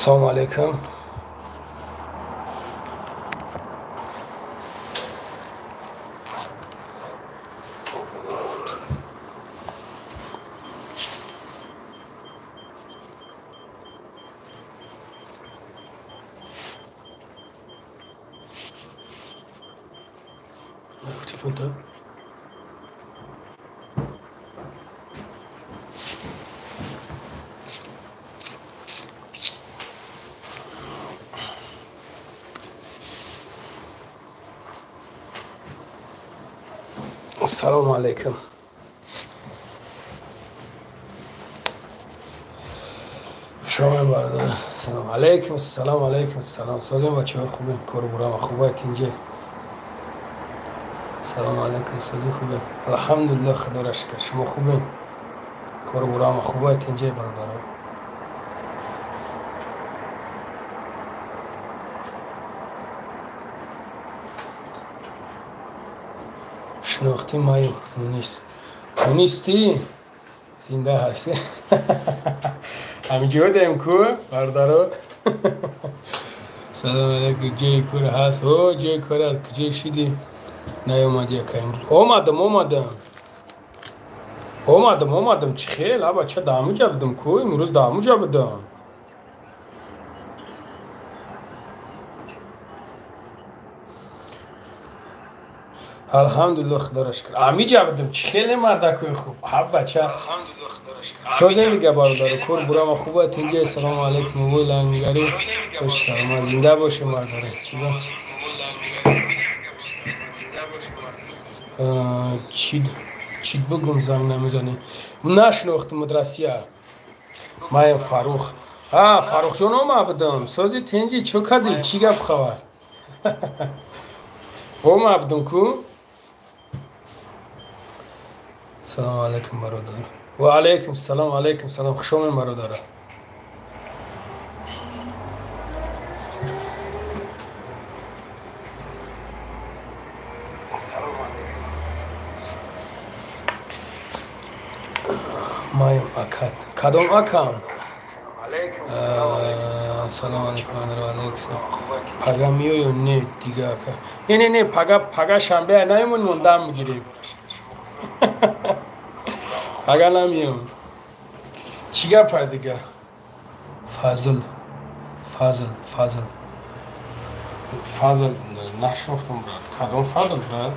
Салому алейкум. Салому алейкум. Шумо бародар. Салом алейкум, салом алейкум, салом. Созем бачаҳо хубем, кор бурам хубе тинҷе. Салом алейкум, сози хубе. Алҳамдулиллаҳ, Худоро шукр. Шумо хубем? Кор бурам хубе тинҷе бародаро. Шинохти маю Мунис. Мунисти зинда ҳасти. Ҳамиҷо дем ку бародаро. Салом алейкум, ҷои кор ҳаст? О, ҷои кор ҳаст. Куҷо шидӣ? Наёмадӣ ака имрӯз. Омадам, омадам. Омадам, омадам. Чӣ хел? А бача даҳамуҷа будам ку? Имрӯз даҳамуҷа будам. Алҳамдулиллаҳ, Худоро шукр. Амиҷа будам. Чӣ хеле мардакои хуб. Ҳа бача. Созем дига бародаро, кор бурама хуба тинҷе. Салому алейкум, вой лангари. Хуш саломат, зинда бошед мардара. Чиба? Чид бугум занг намезанӣ. Нашинохтам Россия. Маям Фарух. А, Фарухҷон ома будам. Сози тинҷи чо кардӣ? Чӣ гап хабар? Ома будам ку? Салому алейкум бародар. Ва алейкум салом, алейкум салом. Хуш омадед бародар. Салому алейкум. Маям акат. Кадом акам? Салом алейкум, алейкум салом. Пага миёю не дига ака. Не, не, не, пага, пага шанбе наёмон мондам мегирем. Пага намиём. Чӣ гапа дига? Фазл, Фазл, Фазл. Фазл нашинохтам брат. Кадом Фазл брат?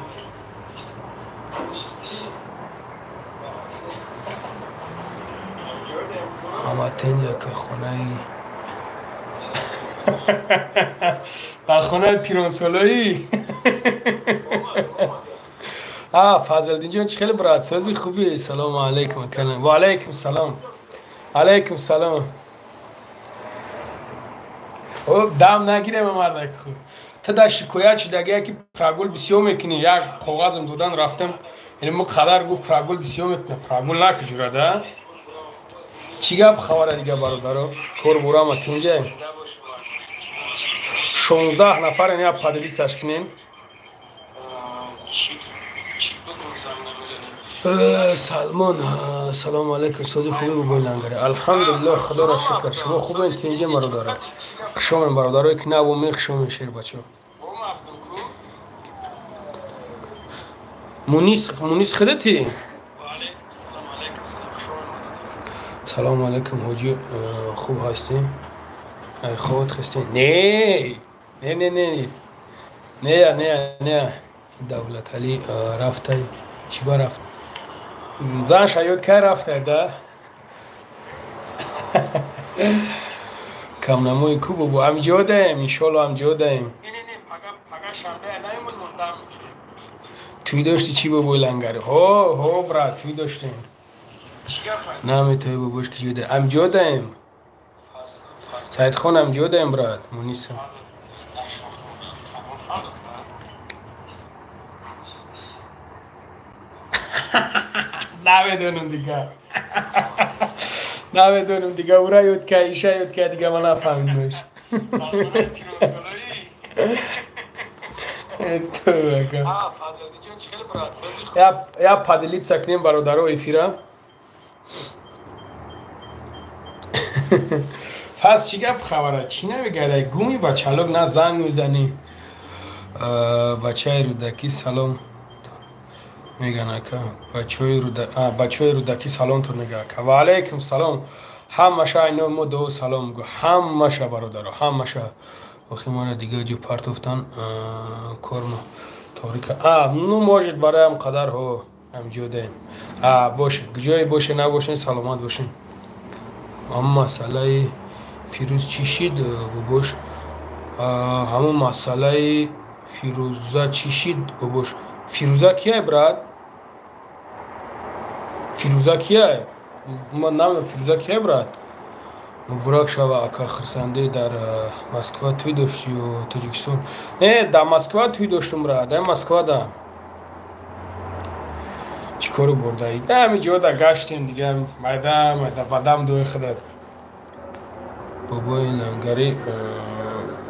Ама тинҷа ка хонаи дар хонаи пиронсолоӣ. А, Фазлдинҷон чӣ хеле брат, сози хуби. Салому алейкум акалам. Ва алейкум салом. Алейкум салом. О, дам нагирем мардак хуб. Ту дар шикоят шидагия ки прогул бисёр мекунӣ. Як коғазм додан рафтам. Яъне мо қадар гуфт прогул бисёр мекунӣ. Прогул накуҷура да? Чӣ гап хабара дига бародаро? Кор бурама тинҷа. 16 нафар яъне поделиться кунен. Салмон, салому алейкум, сози хуби бобои лангари. Алҳамдулиллаҳ, Худоро шукр. Шумо хубен тинҷа бародаро. Хуш омадед бародарое ки наву мехуш омадед шер бачо. Мунис, Мунис худати? Салому алейкум, ҳоҷи, хуб ҳастӣ? Ай хобат хастӣ? Не, не, не, не. Не, не, не. Давлатали рафтай. Чӣ ба рафт? Зан шаёд кай рафтай, да? Камнамои ку бобо, амҷо даем, иншолло амҷо даем. Туй дошти чӣ бобои лангари? Ҳо, ҳо, брат, туй доштем. Наметои бобош ки ҷода. Амҷо даем. Саидхон амҷо даем, брат, Муниса. Намедонам дига. Намедонам дига, ура ёд кай, иша ёд кай, дига ман нафаҳмидмаш. Я поделиться кунем бародаро эфира. Пас чӣ гап хабара? Чӣ намегарай? Гуми бачалок на занг мезанӣ. Бачаи Рӯдакӣ салом меган ака. Бачаҳои Рӯдакӣ саломтон мега ака. Ва алайкум салом. Ҳамаша айно мо дуо салом гу. Ҳамаша бародаро, ҳамаша. Охи мара дига ҷо партофтан кормо торика. Ну может бароям қадар ҳо ҳамҷо даем. Боше, ҷое боше набошен, саломат бошен. Ҳамон масъалаи Фирӯз чӣ шид бобош? Ҳамон масъалаи Фирӯза чӣ шид бобош? Фирӯза кияй, брат? Фирӯза кияй? Ман намедонам Фирӯза кияй, брат? Муборак шава ака, хурсандӣ дар Москва тӯй доштӣ ё Тоҷикистон? Не, дар Москва тӯй доштум, брат, дар Москва да. Чӣ кору бурдаӣ? Да ҳамин ҷода гаштем дига, майда майда бадам дуи худат. Бобои Лангарӣ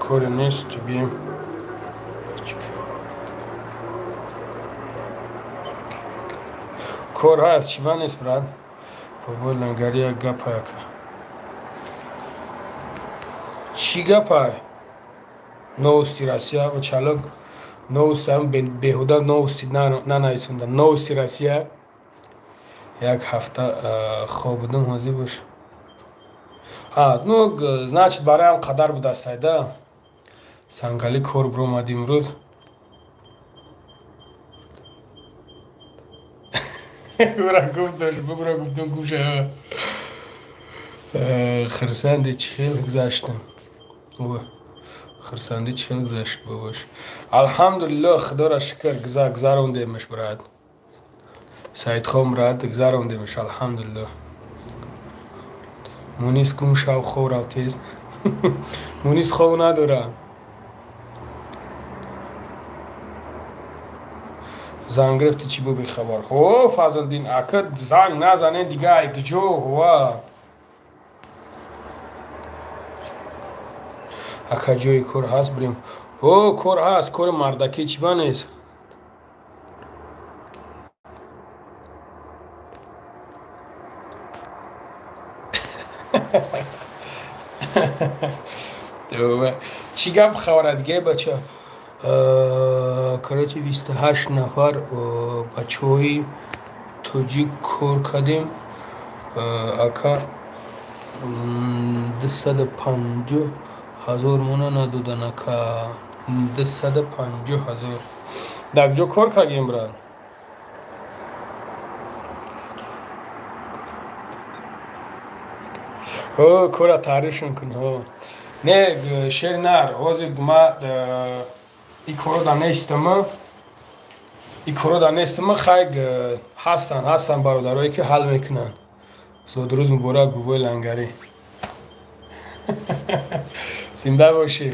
коре нест бием. Кор ҳаст, чива нест, брат? Бобои Лангарӣ як гапай ака. Чӣ гапай? Новости Россия, бачалок новости ҳам беҳуда новости нанависонда. Новости Россия. Як ҳафта хоб будам, ҳозир бош. Ну, значит, бароям қадар будастай, да? Сангалӣ кор биромад имрӯз. Ура гуфт дошт, бубура гуфтум гӯша. Хурсанди чӣ хел гузаштам. Хурсандӣ чӣ хел гузашт бобош? Алҳамдулиллоҳ, худоро шукр, гузарондемаш, брат. Саидхон, брат, гузарондемаш, алҳамдулиллоҳ. Мунис гум шав, хоб рав тез. Мунис хоб надора. Занг гирифти чӣ бо бехабар? Ҳо, Фазлдин ака, занг назане дига, ай куҷо? Ҳова. Ака ҷои кор ҳаст бирем. Ҳо, кор ҳаст, кори мардакӣ чӣ ба нест? Чӣ гап хабара дига, бача? Короче, 28 нафар бачаҳои тоҷик кор кардем. Ака 250 000 мона надодан ака. 250 000. Дар куҷо кор кардем, брат? Ҳо, кора таърифшон кун, ҳо. Не, шери нар, ҳозир ма и корода нестам, и корода нестам, хай ҳастан бародарое ки ҳал мекунанд. Зодрӯз муборак, бобои Лангарӣ. Зинда бошӣ.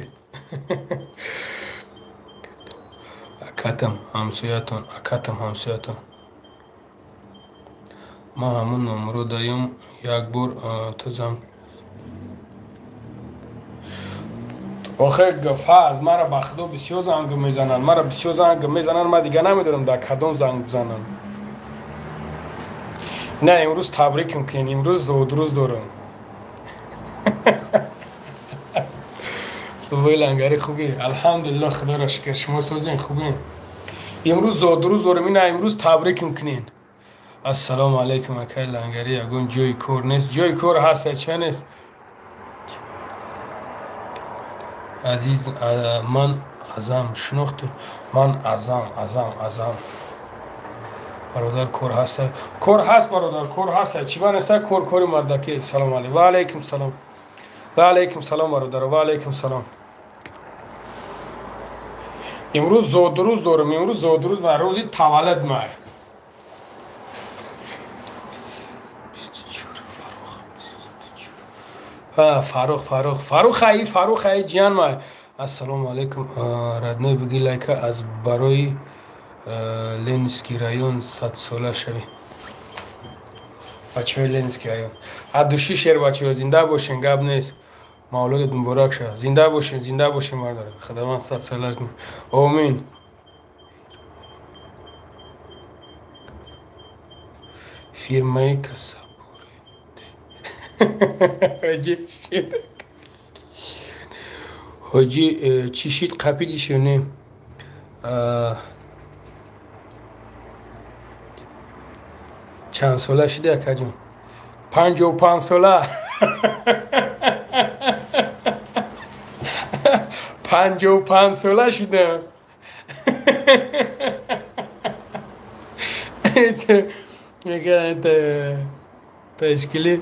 Акатам ҳамсоятон, акатам ҳамсоятон. Ман ҳамун номро даём як бор ту занг. Охе Фарз, мара ба худо бисёр занг мезананд, мара бисёр занг мезананд, ман дига намедонам дар кадом занг бизанам. Не, имрӯз табрикам кунед, имрӯз зодрӯз дорам. Бобои Лангарӣ хубӣ? Алҳамдулиллоҳ, худоро шукр, шумо созен хубӣ? Имрӯз зодрӯз дорам, ина имрӯз табрикам кунед. Ассалому алайкум, акаи Лангарӣ, ягон ҷои кор нест? Ҷои кор ҳаст, ча нест? Азиз, ман Азам шинохтӣ? Ман Азам, Азам, Азам. Бародар, кор ҳаст? Кор ҳаст, бародар, кор ҳаст. Чӣ ба нест? Кор кори мардакӣ. Салом алайкум. Ва алайкум салом. Ва алайкум салом, бародар, ва алайкум салом. Имрӯз зодрӯз дорам, имрӯз зодрӯз ва рӯзи таваллуд май. Фарух, Фарух, Фарух ай, Фарух ай ҷиян май. Ассалому алайкум, родной, биги лайка аз барои Ленинский район 100 сола шавӣ. Бачаҳои Ленинский район. Аз души шер бачаҳо, зинда бошен, гап нест. Мавлудат муборак шава. Зинда бошен, зинда бошен, бародар. Худованд 100 сола. Омин. Фирмаи Касапури. Ҳоҷӣ чӣ шид қапидишё не? Чанд сола шиди акаҷон? 55 сола. 55 сола шидам. Мегӯянд ташкили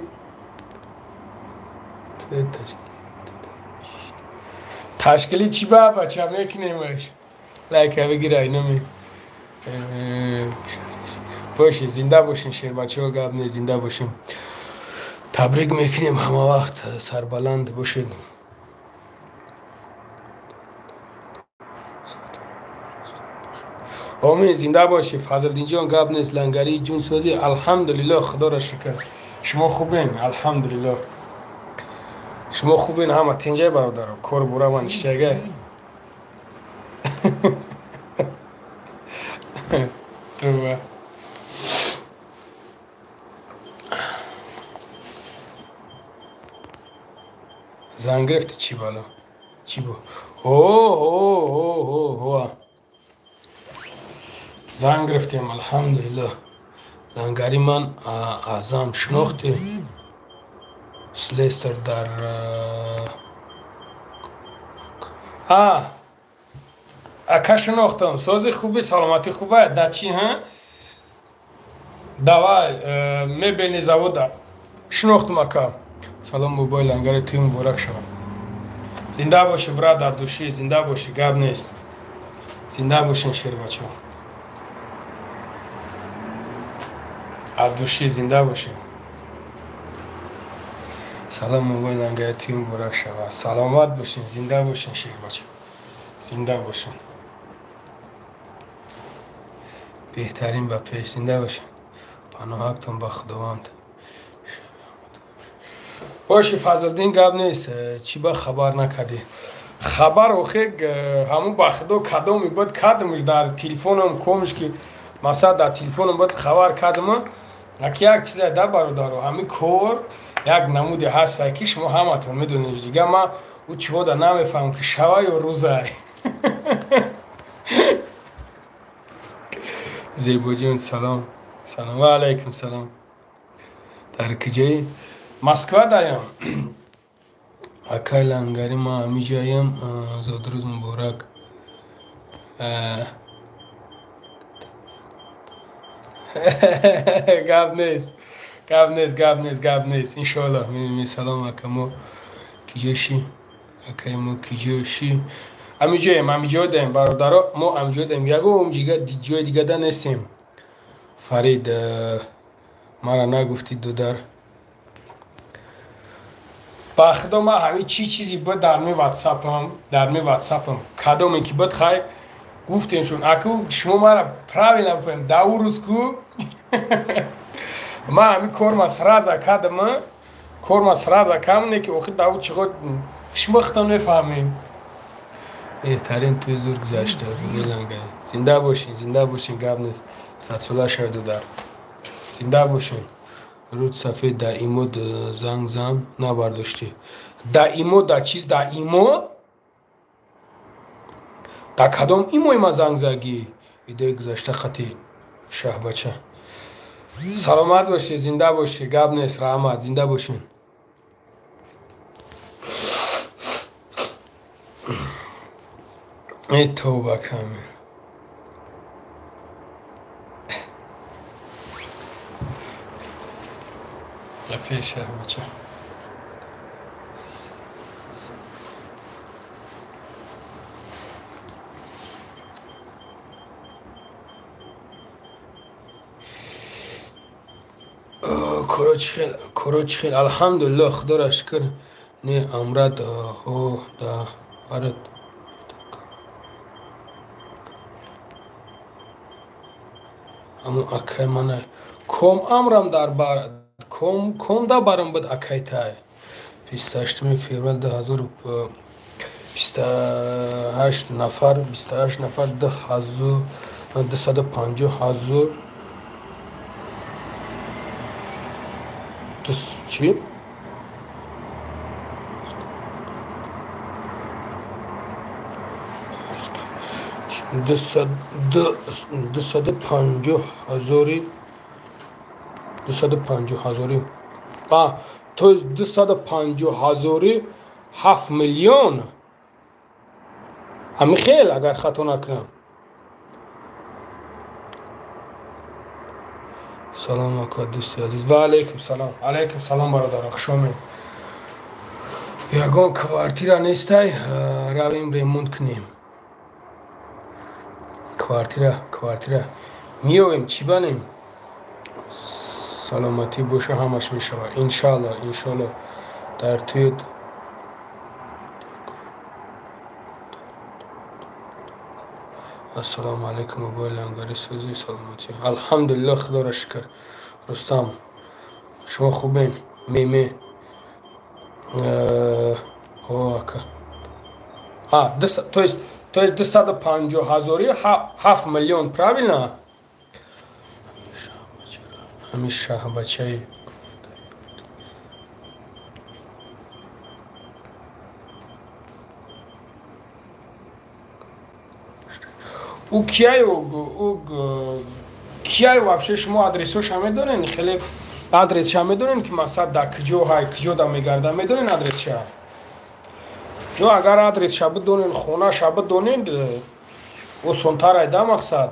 ташкили чӣ ба бача мекунемаш? Лайка бигира инами. Бошед, зинда бошен шербачаҳо, гап не, зинда бошем. Табрик мекунем, ҳама вақт сарбаланд бошед. Омин, зинда бошӣ Фазлдинҷон, гап нест. Лангарии ҷунсозӣ алҳамдулиллоҳ, худоро шукр. Шумо хубен? Алҳамдулиллоҳ. Шумо хубен? Ҳама тинҷай бародаро? Кор бура ман иштага. Тува. Занг гирифти чӣ бало? Чӣ бо? Ҳо ҳо ҳо ҳо ҳо. Занг гирифтем, алҳамдулиллоҳ. Лангари ман Аъзам шинохтӣ? Слестер дар ака шинохтам. Сози хуби, саломатӣ хуба? Да чӣ ҳа? Давай мебели завода. Шинохтам ака. Салом бобои лангари, туй муборак шавад. Зинда бошӣ брат, дар душӣ, зинда бошӣ, гап нест. Зинда бошен шербачо. Аз душӣ зинда бошед. Салом бобои лангари, туй муборак шавад. Саломат бошен, зинда бошен шербачо. Зинда бошен. Беҳтарин ба пеш, зинда бошен. Паноҳактон ба Худованд. Боши Фазлдин, гап нест. Чӣ ба хабар накардӣ? Хабар охе ҳамун ба худо кадоми буд кадамш дар телефонам комш ки масалан дар телефонам буд хабар кардам. Аки як чизе да бародаро, ҳамин кор як намуде ҳаста ки шумо ҳаматон медонед. Дига ман ӯ чиҳода намефаҳмам ки шава ё рӯза. Зебоҷон салом. Салом ва алайкум салом. Дар куҷоӣ? Москва даям. Акай лангари ма ҳамиҷаям. Зодрӯз муборак. Гап нест. Гап нест, гап нест, гап нест. Иншоаллоҳ. Салом ака, мо киҷошӣ? Акай мо киҷошӣ? Ҳамиҷоем, ҳамиҷо даем бародаро, мо ҳамиҷо даем. Ягон ҷои дига да нестем. Фарид, мара нагуфтӣ дудар. Ба худо ман ҳамин чӣ чизе буд дар ми ватсапам, дар ми ватсапам. Кадоме ки буд хай гуфтем шун. Аку шумо мара правильно бифаҳмед. Да ӯ рӯз ку ман ҳамин корма сраза кардам, корма сраза кардам, не ки охир да ӯ чиғо шумо худтон мефаҳмед. Беҳтарин туй зур гузашта. Зинда бошин, зинда бошин, гап нест. Садсола шавед дудар. Зинда бошин. Руд сафед да имо занг зам набардоштӣ. Да имо, да чиз, да имо? Да кадом имои ма занг загӣ? Видеои гузашта хати шаҳбача. Саломат бошед, зинда бошед, гап нест, раҳмат, зинда бошед. Э тавба каме. Лафе шаҳбача. Коро чӣ хел? Алҳамдулиллоҳ, худоро шукр. Не амрад ҳо да барад. Аммо акай мана ком амрам дар бар ком ком да барам буд акай тай. 28 феврал 2028 нафар 28 нафар 250 ҳазор чӣ? 250 ҳазори 250 ҳазори то есть 250 ҳазори 7 миллион. Ҳамин хел агар хато накунам. Салом ака дӯсти азиз. Ва алайкум салом. Алайкум салом бародар, хуш омед. Ягон квартира нестай, равем ремонт кунем. Квартира меёвем, чӣ банем? Саломатӣ боша, ҳамаш мешавад. Иншалло, иншалло. Дар туид Ассалому алайкум, бобои лангари сӯзи саломатӣ. Алҳамдулиллоҳ, худоро шукр. Рустам, шумо хубем? Меме. Ака. То есть 250 ҳазори 7 миллион, правильно? Ҳамин шаҳбачаи ӯ кияю кияю вообще шумо адресоша медонед? Хеле адресша медонед ки мақсад дар куҷо ҳай, куҷо да мегарда, медонед адресша? Ё агар адресша бидонед, хонаша бидонед, осонтар айда мақсад.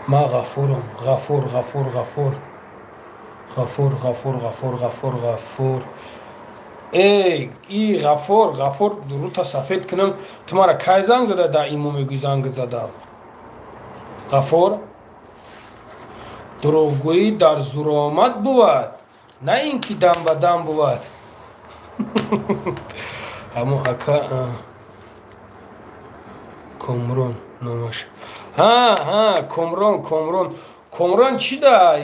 Ма Ғафурам, Ғафур, Ғафур, Ғафур. Ғафур, Ғафур, Ғафур, Ғафур, Ғафур. Эй, и Ғафур, Ғафур, рута сафед кунам. Ту мара кай занг зада да имо мегӯй занг зада? Ғафур? Дурӯғгӯӣ дар зуромад бувад, на ин ки дам ба дам бувад. Ҳамо ака Комрон номаш. Ҳа, Комрон, Комрон. Комрон чӣ да?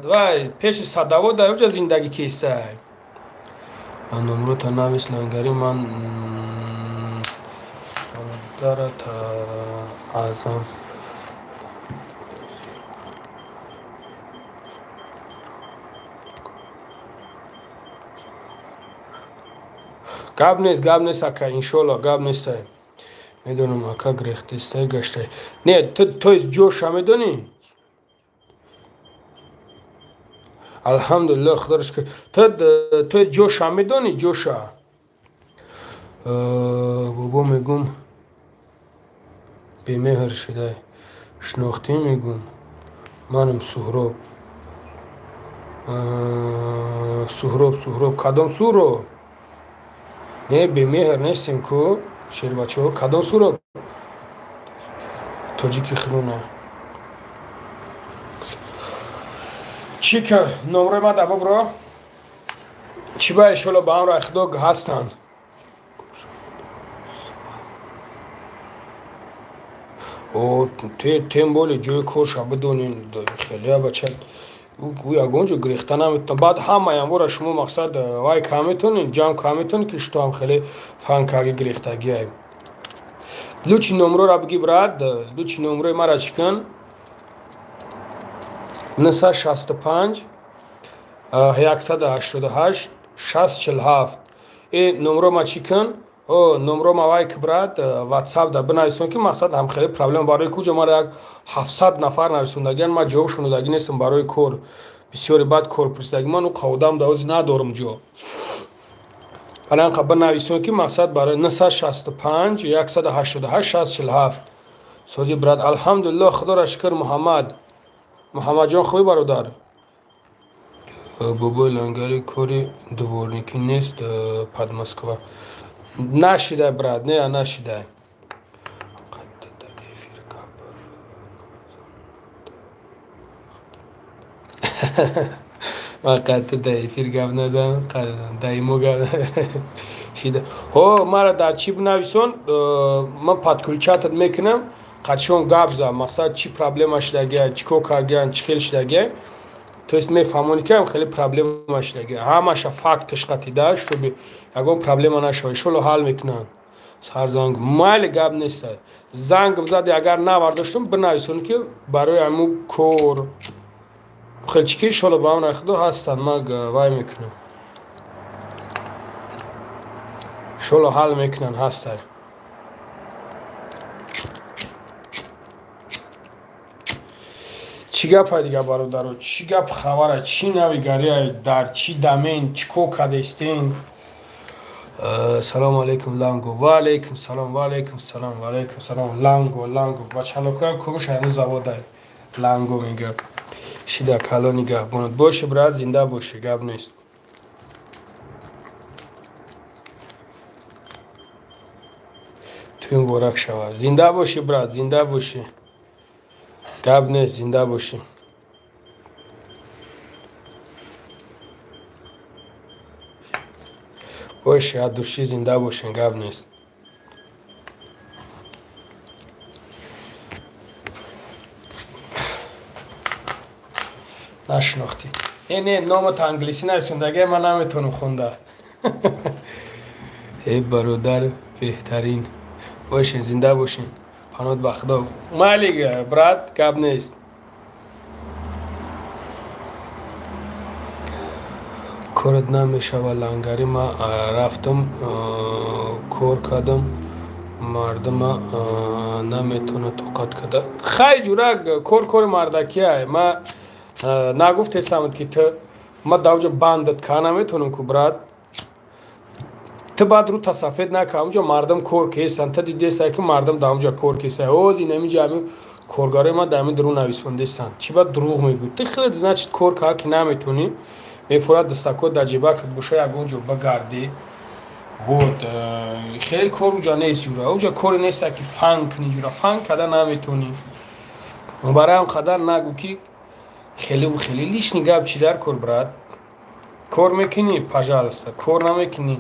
Вай, пеши садавод да оҷа зиндагӣ кестай. Номрота навис лангари ман дарата азам. Гап нест, гап нест ака, иншолло, гап нестай. Медонам ака грехтестай гаштай. Не, то есть ҷоша медонӣ? Алҳамдулиллоҳ, худоро шукр. То есть ҷоша медонӣ, ҷоша? Бобо мегум бемеҳр шудай. Шинохтӣ мегум. Манам Суҳроб. Суҳроб, Суҳроб, кадом Суҳроб? Не, бемеҳр нестем ку, шербачаҳо. Кадом Суҳроб? Тоҷики худона. Чӣ ка номрои ма да бобро? Чӣ ба иншолло ба ҳамроҳи худо ҳастанд. О, тем более ҷои корша бидонем, хеле бача ӯ ягон ҷо гирехта наметавонад. Баъд ҳама янвора шумо мақсад вай ка метавонед, ҷамъ ка метавонед, ки шуто ҳам хеле фанкаги гирехтагиай. Лучи номрора биги брат, лучи номрои мара чӣ кун? 965 188 647. Э номро ма чӣ кун? О, номро ма вай ки брат, WhatsApp да бинависон ки мақсад ҳам хеле проблема барои куҷо мара як 700 нафар нависондагиан, ман ҷавобшон додагӣ нестам барои кор. Бисёре баъд кор пурсидаги ман ӯ қаводам давози надорам ҷо. Баланқа бинависон ки мақсад барои 965 188 647. Сози брат, алҳамдулиллоҳ, худоро шукр. Муҳаммад, Муҳаммадҷон хуби бародар? Бобои лангари кори дворникӣ нест под Москва. Нашидай брат, не, нашидай. Ман қатъи да эфир гап назанам, да имо гап шида. Ҳо, мара дар чӣ бинависон, ман подключатат мекунам, қатшон гап зад, мақсад чӣ проблема шидагия, чӣ кор кардагиян, чӣ хел шидагия. То есть мефаҳмонӣ ки хеле проблема шидагия. Ҳамаша фактш қатида, чтобы ягон проблема нашава. Иншолло ҳал мекунанд. Сар занг майли гап нест. Занг зади агар навардоштум, бинависон ки барои ҳамун кор хел чӣ ки иншолло ба амри Худо ҳастанд, ман вай мекунам. Иншолло ҳал мекунанд, ҳастай. Чӣ гапай дига бародаро? Чӣ гап хабара? Чӣ навигария? Дар чӣ домен? Чӣ кор кардестен? Салому алейкум Ланго. Ва алейкум салом, ва алейкум салом, ва алейкум салом. Ланго, Ланго. Бачалокоям кумуш ҳанӯз заводай. Ланго мега. Шида кало нигаҳбонат. Боши брат, зинда боши, гап нест. Туй муборак шавад. Зинда боши брат, зинда боши. Гап нест, зинда боши. Боши, аз души зинда бошен, гап нест. Нашинохтӣ. Не, не, номат англисӣ нависондаги, ман наметавонам хонда. Эй бародар, беҳтарин. Бошен, зинда бошен. Паноҳ ба Худо. Майли, брат, гап нест. Корат намешава лангари. Ман рафтам, кор кардам, мардума наметавонад тоқат карда. Хай ҷура, кор кори мардакия. Ман нагуфтесамад ки ту ман дар оҷо бандат ка наметавонам ку брат. Ту баъд рӯ тасафед нака, онҷо мардум кор кесанд. Ту дидеса ки мардум дар онҷо кор кеса. Ҳоз инамиҷа ҳамин коргарои ман дар ҳамин дурӯғ нависондестанд. Чӣ баъд дурӯғ мегӯӣ? Ту хеле значит кор ка ки наметавонӣ, мефурад дастакот дар ҷибакат боша, ягон ҷо багардӣ. Вот хеле кор уҷа нест ҷура. Уҷа коре нест ки фан кунӣ ҷура. Фан карда наметавонӣ. Барои ҳам қадар нагӯ ки хеле хеле лишний гап чӣ дар кор брат. Кор мекунӣ, пожалуйста, кор намекунӣ.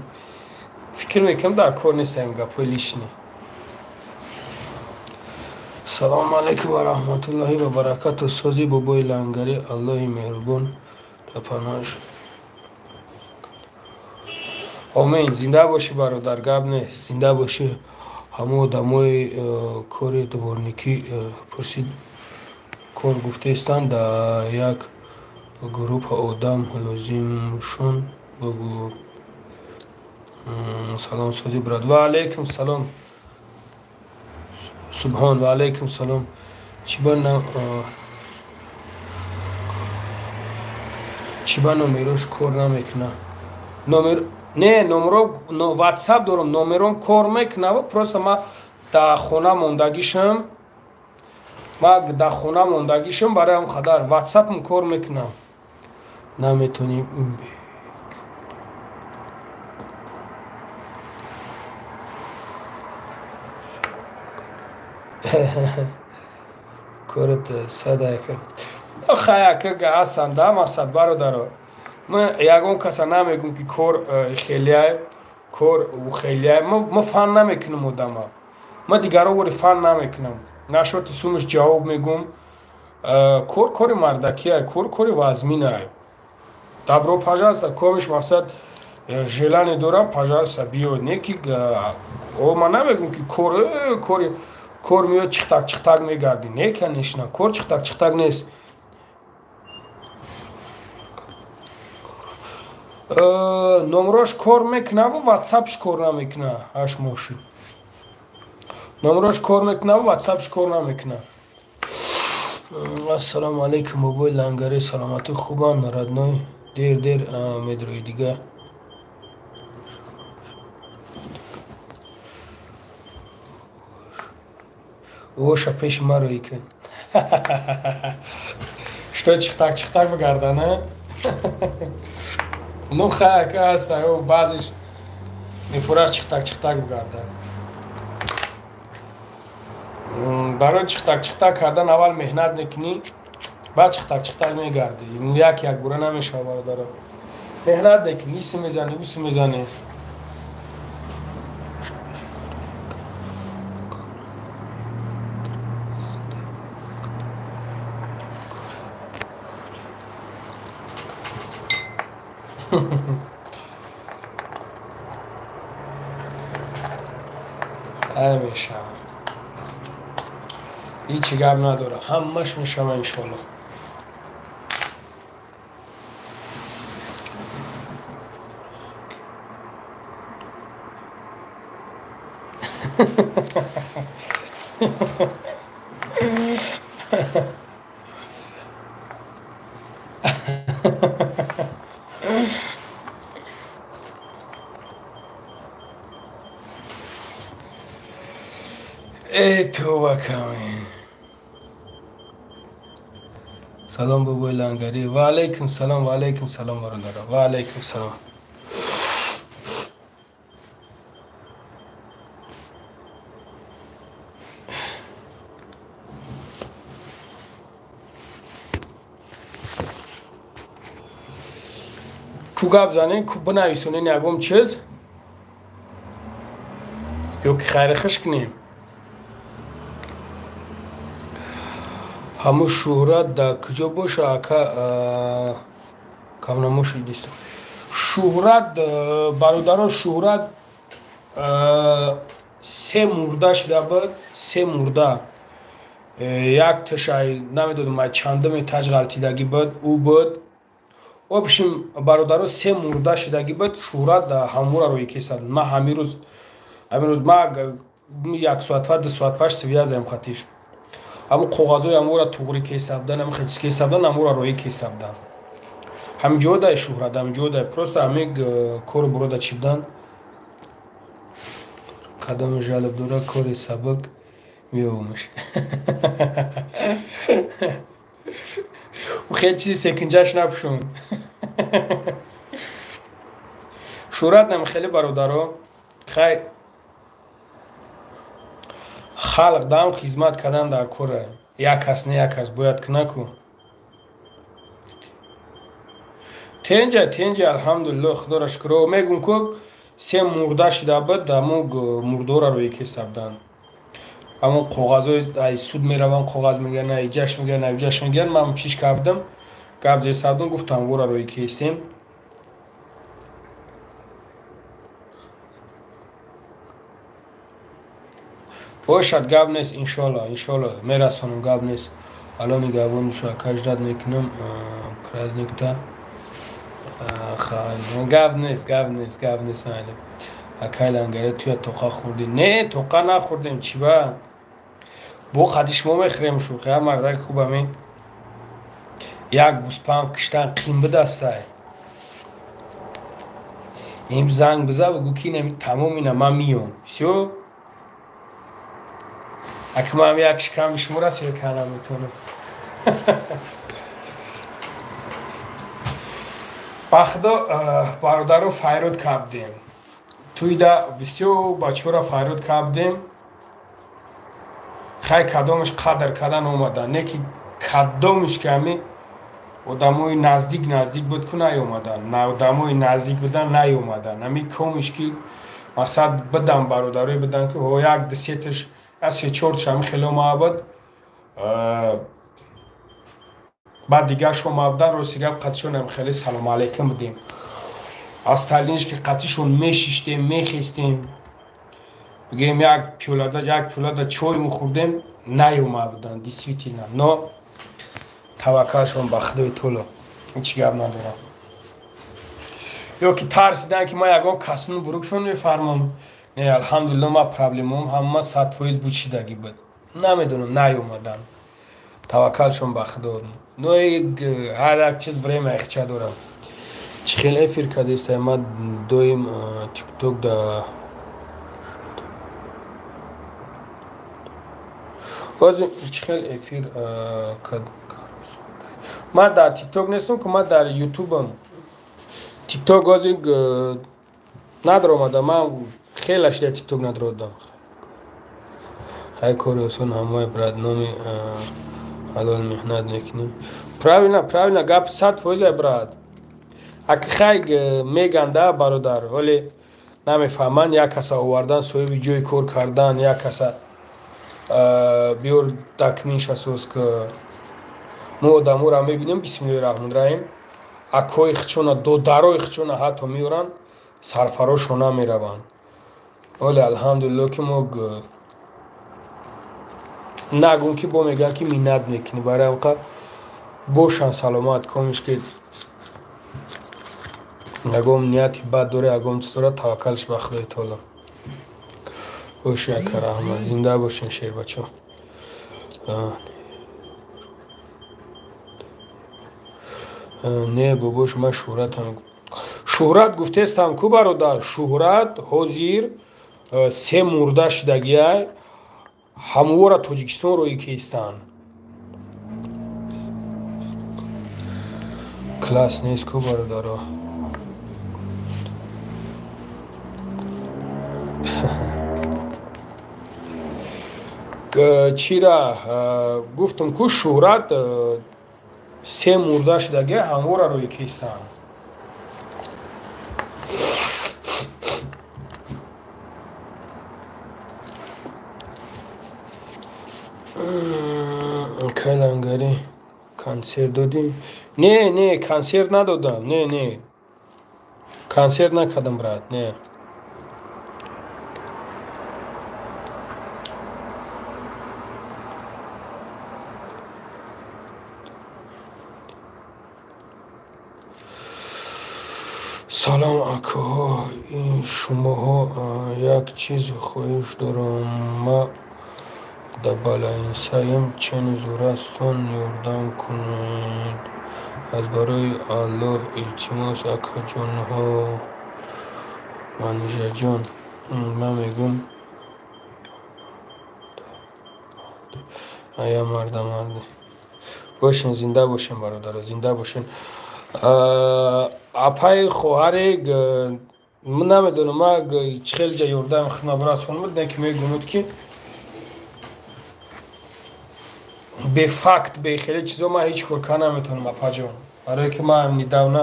Фикр мекунам дар кор нестам гапҳои лишний. Салому алайкум ва раҳматуллоҳи ва баракату. Сози бобои лангари, Аллоҳи меҳрубон дар паноҳаш. Омин. Зинда бошӣ бародар, гап нест. Зинда бошӣ. Ҳамон одамои кори дворникӣ пурсид кор гуфтаистанд, дар як группа одам лозимшон бугӯ. Салом сози брат. Ва алейкум салом. Субҳон, ва алейкум салом. Чӣ ба номерош кор намекунад? Номер не, номеро WhatsApp дорам, номером кор мекунад, просто ман дар хона мондагишам. Ман дар хона мондагишам, барои ҳам қадар WhatsApp-м кор мекунам. Наметавонӣ корат садака. Хаяка ҳастанд да мақсад бародаро. Ман ягон каса намегӯм ки кор хелияй, кор хелияй. Ман фан намекунам одама. Ман дигаро вори фан намекунам. Нашоти сумаш ҷавоб мегӯм. Кор кори мардакия, кор кори вазминай. Добро пожалуйста, комиш мақсад желание дорам, пожалуйста, биё. Не ки ман намегӯм ки кор кори кор меояд чихтак чихтак мегардӣ. Не, конечно, кор чихтак чихтак нест. Номрош кор мекунаву ватсапш кор намекуна. Ҳашт мошин. Номрош кор мекунаву ватсапш кор намекуна. Ассалому алайкум бобои лангари, саломатӣ хубанд родной. Дер дер медрои дига. Оша пеши маро икун. Что чихтак чихтак бигардана? Ну хаяка ҳаста, баъзеш мефурад чихтак чихтак бигардан. Барои чихтак чихтак кардан аввал меҳнат мекунӣ, баъд чихтак чихтак мегардӣ. Як як бура намешава бародаро. Меҳнат мекунӣ, иси мезанӣ, уси мезанӣ. Мешава. Ҳеҷ гап надора, ҳамаш мешава иншолло. Эй това ками. Салом бобои Лангарӣ. Ва алайкум салом, ва алайкум салом бародаро. Ва алайкум салом. Ку гап занем, ку бинависонем ягон чиз ё ки хайри хуш кунем. Ҳамун шӯҳрат дар куҷо боша, ака камнамоши дист. Шӯҳрат бародаро, шӯҳрат се мурда шуда буд, се мурда. Як ташай намедонам ай чандуми таҷ ғалтидагӣ буд, ӯ буд. Общем бародаро, се мурда шудагӣ буд, шӯҳрат ҳамура рӯй кесад. Ман ҳамин рӯз ма як соат па ду соат паш связаем хатиш. Ҳамун коғазҳои ҳамура туғри кесабдан, ҳамин хечиз кесабдан, ҳамура роӣ кесабдан. Ҳамин ҷодай шӯҳрат, ҳамин ҷодай просто ҳамин кору бурода чӣ будан. Кадоми жалоб дора, кори сабук меомӯш. Хел чизи секинҷаш напӯшон. Шӯҳрат нам хеле бародаро, хай халқ дам хизмат кардан дар кора. Як кас не як кас бояд куна ку. Тенҷа, тенҷа, алҳамдулиллоҳ, худоро шукр. Мегум ку се мурда шуда буд, ҳамун мурдора рӯи кесабдан. Ҳамун коғазҳои ай суд мераванд, коғаз мегиранд, ай ҷашн мегиранд, ай ҷашн мегиранд. Ман чиш кардам, гап зесабдам, гуфтам вора рӯи кестем. Бошад, гап нест, иншолло, иншолло мерасонам, гап нест. Алло нигаҳбон шуд, каждат мекунам праздникта. Гап нест, гап нест, гап нест, майли. Акай Лангари, туя тоқа хӯрдӣ? Не, тоқа нахӯрдем, чӣ ба? Бо қади шумо мехӯрем шӯхи, ҳа мардак хуб ҳамин. Як гӯспанд киштан қим бидастай. Им занг биза, бигӯ ки инами тамом ина, ман миём. Всё? Аки ман як шиками шуморо сер кардан метавонам. Ба худо бародаро файрод кардем. Туйда бисёр бачаҳоро файрод кардем. Хай кадомаш қадр кардан омадан, не ки кадомаш ки ҳами одамои наздик наздик буд ку наёмадан, на одамои наздик будан наёмадан. Ҳами комиш ки мақсад бидан бародарое будан ки ҳо як ду сеташ се чорташ ҳами хеле омада буд. Баъд дигарш омада будан, рости гап қатишон ҳами хеле салому алайкум будем. Аз талинш ки қатишон мешиштем, мехестем, бигӯем як пиёлада чой мехӯрдем, наёмада будан действительно. Но таваккалшон ба Худои Таоло, ҳеҷ гап надорам. Ё ки тарсидан ки ман ягон касну бурукшон мефармам. Не, алҳамдулилло, ман проблемаам ҳама 100% бучидагӣ буд. Намедонам, наёмадан. Таваккалшон ба Худо. Но ҳар як чиз время ихча дорам. Чӣ хел эфир кардестай? Ман доим тикток да ҳозир чӣ хел эфир кард? Ман дар тикток нестам ку, ман дар ютубам. Тикток ҳозир надаромадам, ман хеле шуда тикток надородам. Хай кори осон ҳамаи брат, номи ҳалол меҳнат мекунӣ. Правильно, правильно, гап 100% брат. Аки хай меганда бародар, вале намефаҳманд, як каса овардан, соҳиби ҷои кор кардан, як каса биёр документша соз ки мо одаморо мебинем, бисмиллоҳи раҳмони раҳим, акои хичона, додарои хичона ҳатто меоранд, сарфарошон намераванд. Вале алҳамдулилло ки мо нагум ки бо мегӯянд ки миннат мекунӣ, барои ҳамқа бошанд саломат, комиш ки ягон нияти бад дора, ягон чиз дора, таваккалш ба Худои Таоло. Бош, ака, раҳмат, зинда бошен, шербачо. Не, бобош, ман шӯҳратам. Шӯҳрат гуфтестам ку, бародар, шӯҳрат ҳозир се мурда шидагиай, ҳамвора Тоҷикистон роӣ кистанд. Класс нест ку, бародаро. Чира гуфтам ку, шӯҳрат се мурда шудагиай, ҳамвора роӣ кистанд. Кай лангари консерт додӣ? Не, не, консерт надодам, не, не, консерт накардам, брат, не. Салом, акаҳо, шумоҳо, як чиз хоҳиш дорам. Ма да балаинсаем, чен зурастон ёрдам кунед. Аз барои Аллоҳ, илтимос, акаҷонҳо. Манижаҷон, ман мегӯм, ая марда, марде. Бошен, зинда бошен, бародаро, зинда бошен. Апаи хоҳаре, ман намедонам, ма чӣ хел ҷа ёрдам хидмат расонам, не ки мегӯмуд ки бефакт, бехеле чизо ман ҳеҷ кор карда наметавонам, апаҷон. Барое ки ман недавно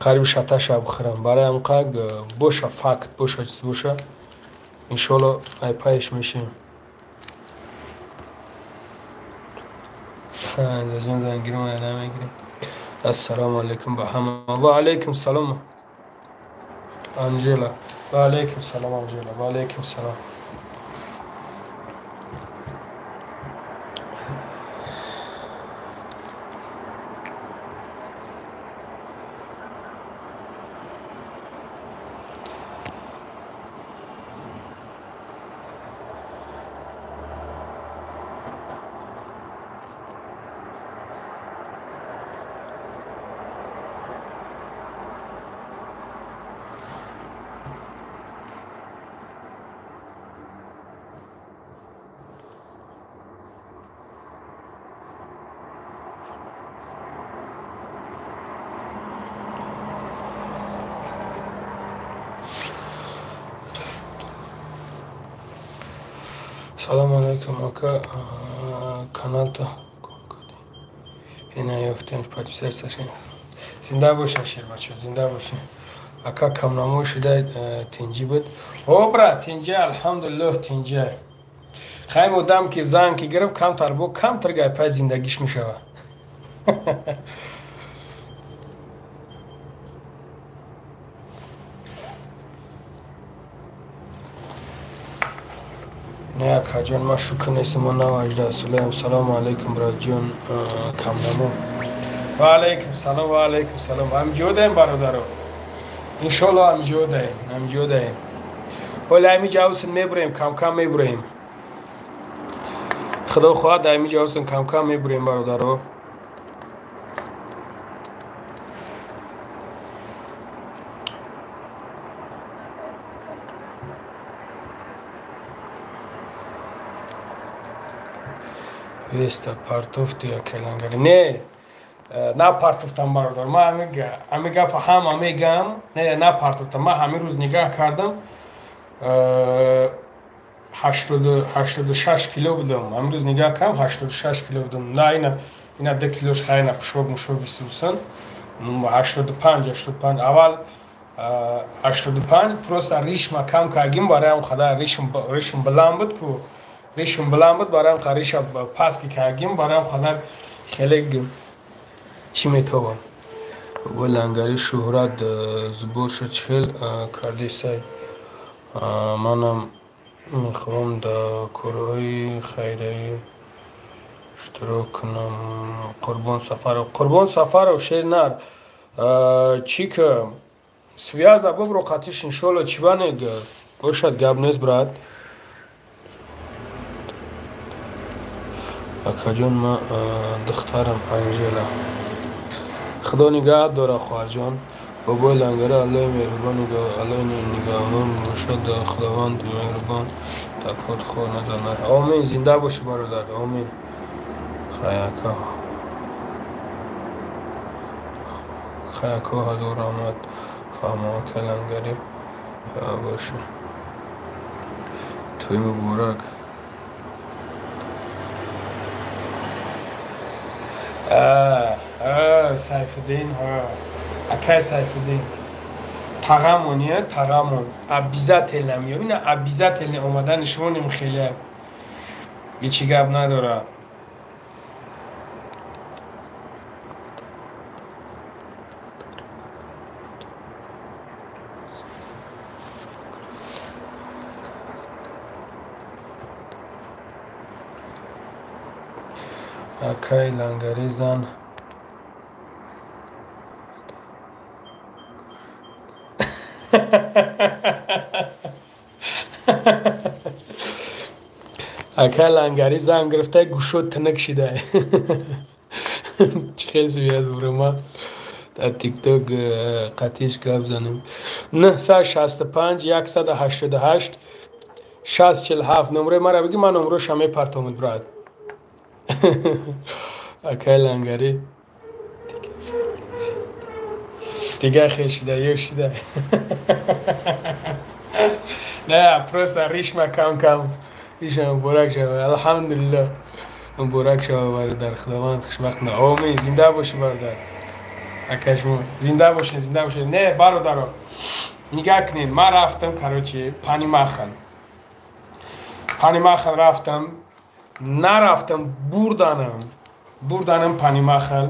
қариби шаташа бихӯрам. Барои ҳамқа боша факт, боша чиз боша, иншоалло айпайш мешем. Намегирем. Ассалому алайкум ба ҳама. Ва алайкум салом, Анжела. Ва алайкум салом, Анжела. Ва алайкум салом. Салом алайкум, ака, каналта ина ёфтем, подписаться шем. Зинда бошен, шербачо, зинда бошен. Ака, камнамо шуда, тинҷӣ буд? О, брат, тинҷи, алҳамдулиллоҳ, тинҷи. Хайм одам ки зан ки гирифт, камтар бо камтар гайпай зиндагиш мешава. Не, акаҷон, ман шукр нестам, ман наважда салам. Салому алайкум, братҷон, камнамо. Ва алайкум салом, ва алайкум салом. Ҳамҷодаем, бародаро. Иншоалло ҳамҷодаем, ҳамҷодаем. Ҳоли ҳами ҷавсин мебурем, камкам мебурем. Худо хоҳад, ҳами ҷавсин камкам мебурем, бародаро. Веста партофти акалангари. Не, на партофтам, бародар. Ман ҳами гапа ҳама мегам. Не, на партофтам. Ман ҳамин рӯз нигаҳ кардам. 86 кило будам. Ҳамин рӯз нигаҳ кардам, 86 кило будам. На, ина 2 килош хайна пушоб мушоб бисусан. 85, 85. Аввал 85, просто ришма кам кардим, барои қадар ришм баланд буд ку. Ришм баланд буд, барои риша пас ки кардим, барои қадар хеле чӣ метобам. Бо лангари шӯҳрат зуборша чӣ хел кардесай? Манам мехоҳам дар корҳои хайраӣ иштирок кунам. Қурбон Сафаров, Қурбон Сафаров, шернар, чӣ ки Связа бобро қатиш иншолло чибане бошад гап нест брат. Акаҷон ма духтарам Анжела. Худо нигаҳат дора хоҳарҷон. Бобои Лангари Аллоҳи меҳрубон Аллоҳи нигаҳбон бошад Худованд меҳрубон такот хор назанад. Омин. Зинда бошӣ бародар. Омин. Хаяка. Хаяко ҳазор раҳмат. Фаҳмо ака Лангари бошӣ. Тӯй муборак. Сайфиддин акай Сайфиддин тағамон я тағамон обязательно меём. Ина обязательно омадани шумо ним хеле ҳечи гап надорад. Акай Лангари зан акай Лангари зан гирифта гӯшо тинак шида. Чӣ хел связ бурума дар тикток қатиш гап занем. 965 188 647 номраи мара бигӣ ман номроша мепартомуд брат. Акай Лангари дига хел шида ё шида. Не, просто ришма кам кам риша муборак шава. Алҳамдулиллоҳ муборак шава бародар. Худованд хушбахт на. Омин. Зинда бошӣ бародар. Ака шумо зинда бошед, зинда бошед. Не бародаро, нигаҳ кунед. Ман рафтам короче Панимахал. Панимахал рафтам. Нарафтам, бурданам Панимахал.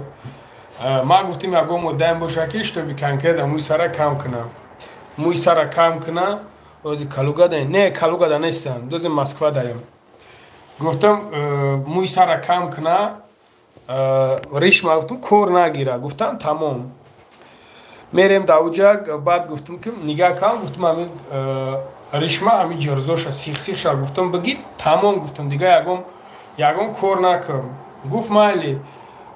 Ман гуфтим ягон муддаем боша ки чтобы конкретно мӯи сара кам кунам. Мӯи сара кам кунам. Ози Калуга да не, Калуга да нестам, дози Москва даем. Гуфтам мӯи сара кам куна, ришма гуфтам кор нагира. Гуфтам тамом. Мерем давҷа, баъд гуфтам ки нигаҳ кам, гуфтам ами ришма ами ҷирзоша сих-сихша гуфтам бигид, тамом гуфтам дига ягон кор накун. Гуфт майли.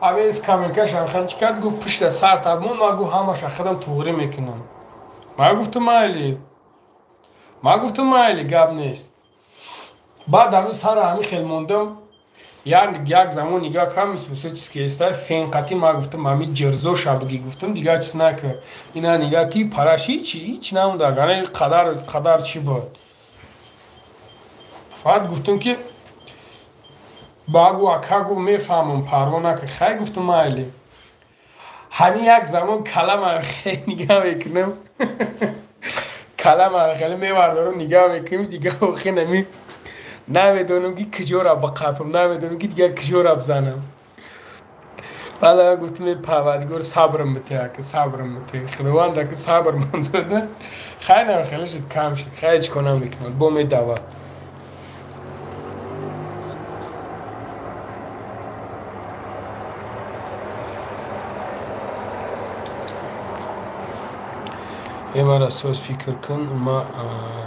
Авес камекашам ханчи кард, гуфт пушта сар табмон, ман гуфт ҳамаша худам туғрӣ мекунам. Ман гуфтам майли. Ман гуфтам майли, гап нест. Баъд ҳамин сара ҳамин хел мондам. Як замон нигаҳ кам исусически эста фенқати ман гуфтам ҳамин ҷирзоша бигӣ гуфтам дигар чиз накар. Ина нигаҳ ки параш ҳеч намонда, гана қадар чӣ буд. Баъд гуфтам ки багу ака гуфт мефаҳмам парво накар. Хай гуфтам майли. Ҳамин як замон калама хеле нигаҳ мекунам. Калама хеле мевардорам нигаҳ мекунем дигар охир нами намедонам ки куҷора бақафам, намедонам ки дигар куҷора бизанам. Баъд гуфтам парвардигор сабрам бите, ака сабрам бите. Худованд ака сабр ман дода. Хай нам хеле шуд кам шуд. Хай ҳеч кор намекунад. Бо медава. Э мара соз фикр кун, ма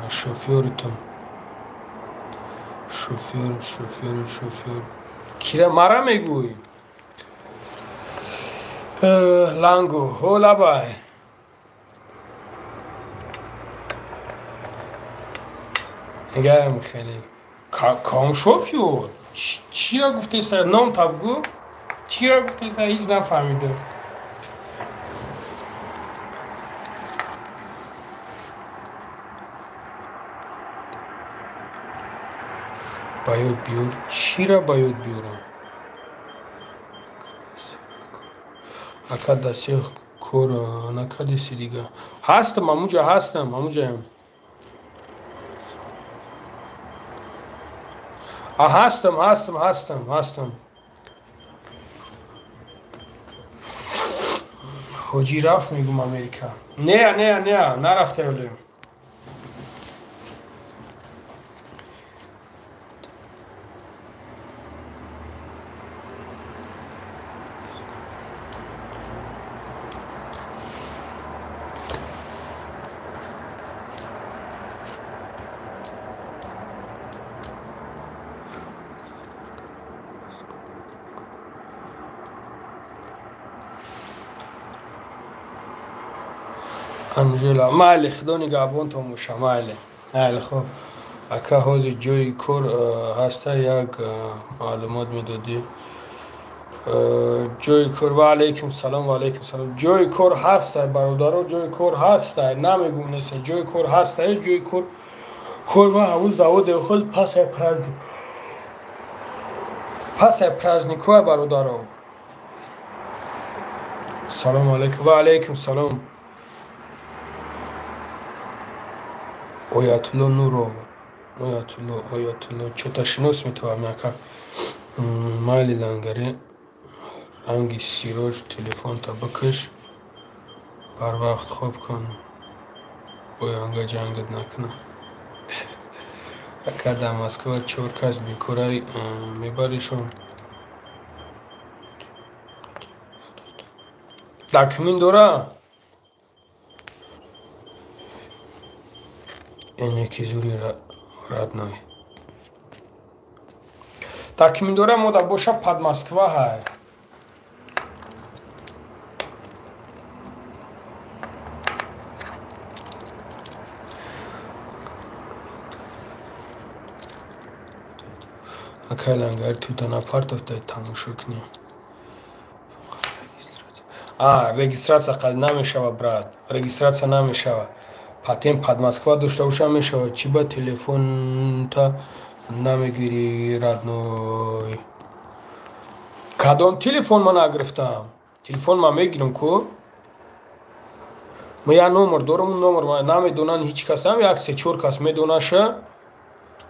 шофёритам. Шофёр. Кира мара мегӯй? Ланго, ҳо лабай. Нигарам хеле. Кам шофёр? Чира гуфтеса? Ном табгӯ? Чира гуфтеса? Ҳеҷ нафаҳмидам. Ба ёд биёр. Чира ба ёд биёрам? Ака дар сех кор накардеси дига. Ҳастам, ҳамуҷа ҳастам, ҳамуҷаям. Ҳастам, ҳастам, ҳастам, ҳастам. Ҳоҷӣ рафт мегум Америка. Не, не, не, нарафта ёлем. Анжела, майли, худо нигаҳбонтон боша, майли. Майли, хуб. Ака, ҳозир ҷои кор ҳаста, як маълумот медодӣ. Ҷои кор, ва алайкум салом, ва алайкум салом. Ҷои кор ҳаста, бародаро, ҷои кор ҳаста, намегум нест, ҷои кор ҳаста, ҷои кор. Кор ва ҳамун заводе худ пасай праздник. Пасай праздникҳо, бародаро. Салом алайкум, ва алайкум салом. Оятулло Нуров, Оятулло, Оятулло, чота шинос метавам яка. Майли лангари, ранги сироҷ, телефонта бикаш, барвақт хоб кун, боянга ҷангат накунам. Ака, дар Москва 4 кас бекорай мебаришон. Документ дора? Энеки зури родной. Документ дора мода боша под Москва ҳай. Акай лангар тута напартофтай тамошо кунем. А, регистрация қад намешава, брат. Регистрация намешава. Патент под Москва дошта боша мешава. Чӣ ба телефонта намегирӣ, родной? Кадом телефон ман нагирифтам? Телефон ман мегирам ку? Ман як номер дорам, номер ман намедонанд ҳеҷ кас, ҳам як се-чор кас медонаша.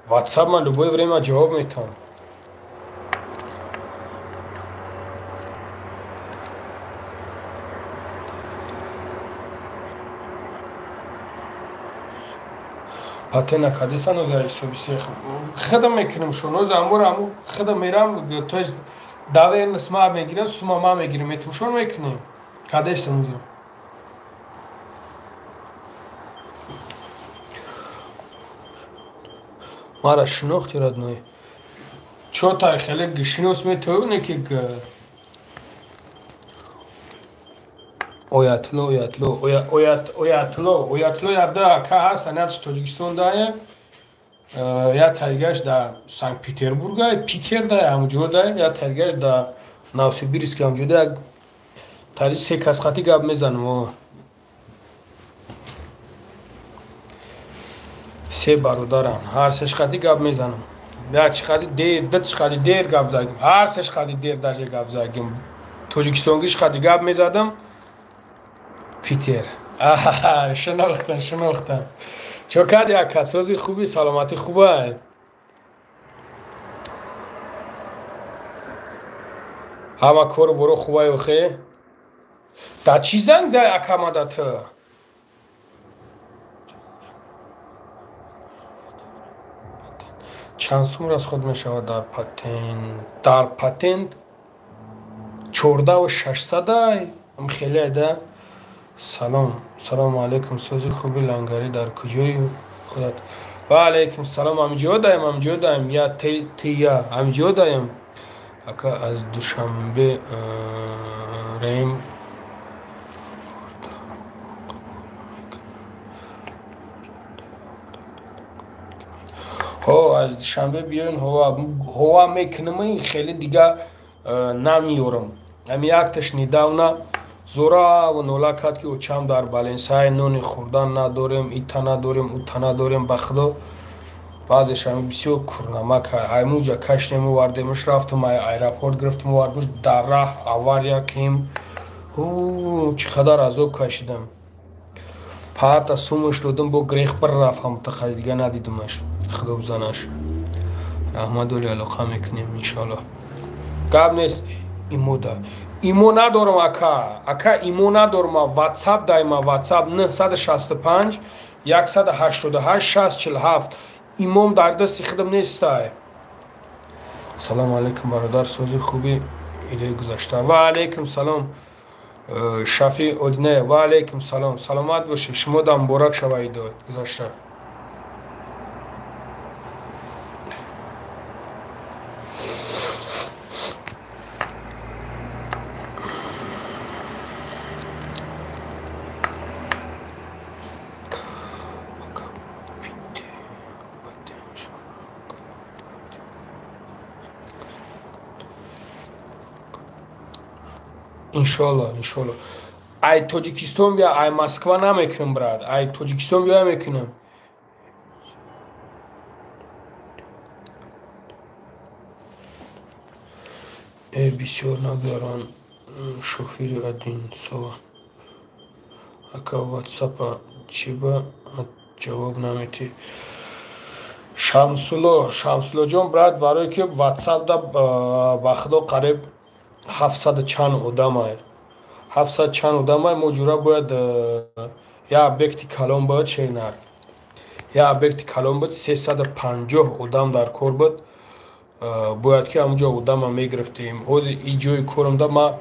WhatsApp ман любое время ҷавоб метавам. Патена кадесан оза ҳисоби сех. Худам мекунам шон, оза амбор аму худам мерам, то есть доверенность ма мегирам, сума ма мегирам, метушон мекунем. Кадесан оза. Мара шинохти, родной. Чо тай хеле шинос метавоне ки Оятло, Оятло, Оятло, Оятло яда ака ҳаст, анат Тоҷикистон дае, я тайгаш да Санкт-Петербург, Питер да ҳамҷо да, я тайгаш да Новосибирск ҳамҷо да, тари се кас хати гап мезанам. Се бародарам, ҳар сеш хати гап мезанам. Як чи хати дер, ду чи хати дер гап задим, ҳар сеш хати дер даже гап задим. Тоҷикистонгиш хати гап мезадам. Питер. Аҳа, шинохтам, шинохтам. Чо кардӣ ака, сози хуби, саломатӣ хуба? Ҳама кору боро хубай охе? Да чӣ занг зай ака мада ту? Чанд сум расход мешавад дар патент? Дар патент 14 600 ай, хеле да. Салом, салому алайкум, сози хуби лангари, дар куҷои худат? Ва алайкум салом, ҳамҷо даем, ҳамҷо даем, я тия, ҳамҷо даем. Ака, аз Душанбе раем. Ҳо, аз Душанбе биёин, ҳова мекунам, хеле дига намеёрам. Ҳами якташ недавно зора нола кард, ки очам дар Баленсай нони хӯрдан надорем, ита надорем, ута надорем, ба худо. Баъзеш ҳами бисёр курнамак ҳаймуҷа кашнем, овардемш, рафтам аэропорт гирифтам, овардемш, дар раҳ авария кем, чӣ қадар азоб кашидам. Паата сумаш додам, бо грех бір рафт, ҳамта хай дига надидимаш, худо бизанаш. Раҳмат, доли алоқа мекунем иншоалло. Гап нест, имода. Имо надорам, ака, ака, имо надорам, WhatsApp дайма, WhatsApp 965 188 647. Имом дар дасти худам нестай. Салому алайкум, бародар, сози хуби илои гузашта. Ва алайкум салом, Шафи Одинаев, ва алайкум салом, саломат бошед, шумо да муборак шава идо гузашта. Иншоалло, иншоалло. Ай Тоҷикистон бия, ай Москва намекунам, брат. Ай Тоҷикистон бия мекунам. Э, бисёр нагарон шофири Одинцова. Ака, ватсапа чиба ҷавоб наметӣ? Шамсулло, Шамсуллоҷон, брат, барое ки ватсапда ба худо қариб 700 чанд одамай. 700 чанд одамай, мо ҷура бояд як объекти калон бояд шернар. Як объекти калон буд, 350 одам дар кор буд. Бояд ки ҳамунҷо одама мегирифтем. Ҳозир и ҷои корамда ма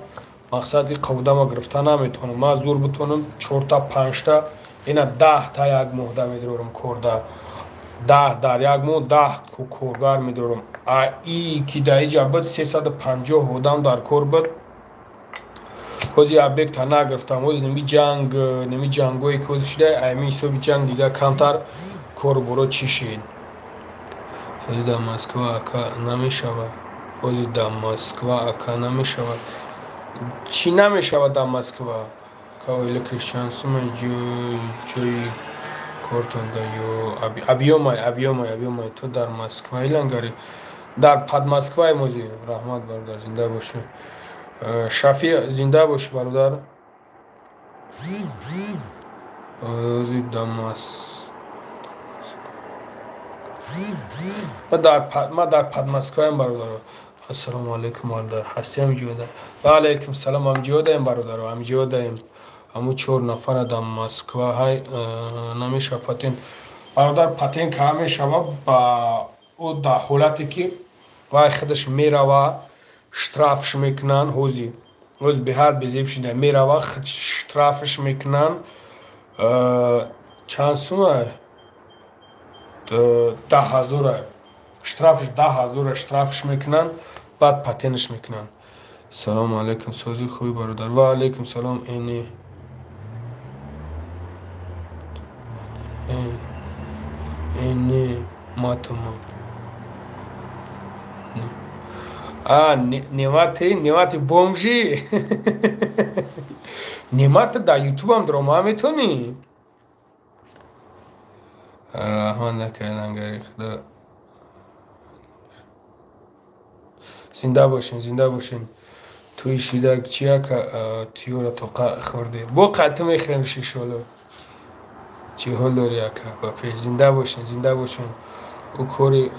мақсад иқа одама гирифта наметавонам. Ма зур битонам 4та, 5та, ина 10та як моҳда медорам корда. 10 дар як моҳ 10 коргар медорам. А и ки дар иҷа буд 350 одам дар кор буд. Ҳозир объекта нагирифтам. Ҳозир ними ҷанг, ними ҷангое ки ҳозир шуда, ами ҳисоби ҷанг дига камтар кору боро чӣ шид. Ҳозир дар Москва ака намешавад. Ҳозир дар Москва ака намешавад. Чӣ намешавад дар Москва? Ака, оила чанд сума ҷои кортонда ё объёмай, объёмай, объёмай. То дар Москва илангари. Дар Подмоскваи мози. Раҳмат, бародар, зинда бошӣ. Шафиъ, зинда бошӣ, бародар. Ҳозир дар ма дар Подмоскваем, бародаро. Ассалому алайкум, бародар. Ҳастӣ ҳамҷода? Ва алайкум салом, ҳамҷодаем, бародаро, ҳамҷодаем. Ҳамун 4 нафара дар Москва ҳай намешава патент. Бародар, патент ка мешава ба ӯ дар ҳолате ки вай худаш мерава, штрафш мекунанд ҳозир. Ҳозир беҳад безеб шуда мерава, штрафш мекунанд. Чанд сума? 10 000. Штрафш 10 000 штрафш мекунанд, баъд патентш мекунанд. Салому алайкум, сози хуби, бародар. Ва алайкум салом. Эни эни матума. А, Немати, Немати бомжи. Немати дар ютубам дрома метонӣ. Раҳмат накардангари худо. Зинда бошен, зинда бошен. Туи шида чи ака тиёра тоқа хӯрде. Бо қатъ мехӯрем шишоло. Чӣ ҳол дорӣ, ака? Ба пеш, зинда бошен, зинда бошен. Ӯ кори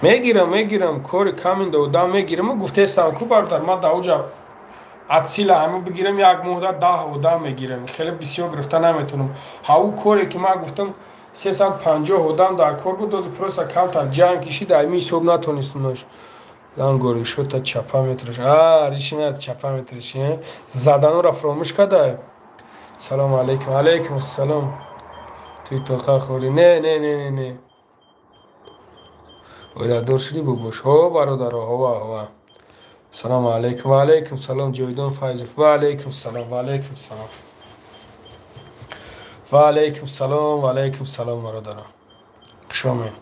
мегирам, мегирам, кори каминда одам мегирам. Гуфтестам ку, бародар, ман дар оҷа атсила ҳама бигирам, як моҳда 10 одам мегирам. Хеле бисёр гирифта наметавонам. Ҳаву коре ки ман гуфтам 350 одам дар кор буд, ҳозир просто камтар ҷанг кишид, ами ҳисоб натонистамаш. Ланго решота чапа метраш. А, ришина чапа метраш. Заданура фаромӯш карда. Салому алайкум. Алайкум ассалом. Туи тоқа хӯрдӣ? Не, не, не, не, не. Оиладор шудӣ, бубош? Ҳо, бародаро, ҳова, ҳова. Салому алайкум. Ва алайкум салом, Ҷовидон Файзов. Ва алайкум салом, ва алайкум салом. Ва алайкум салом, ва алайкум салом, бародаро. Хуш омед.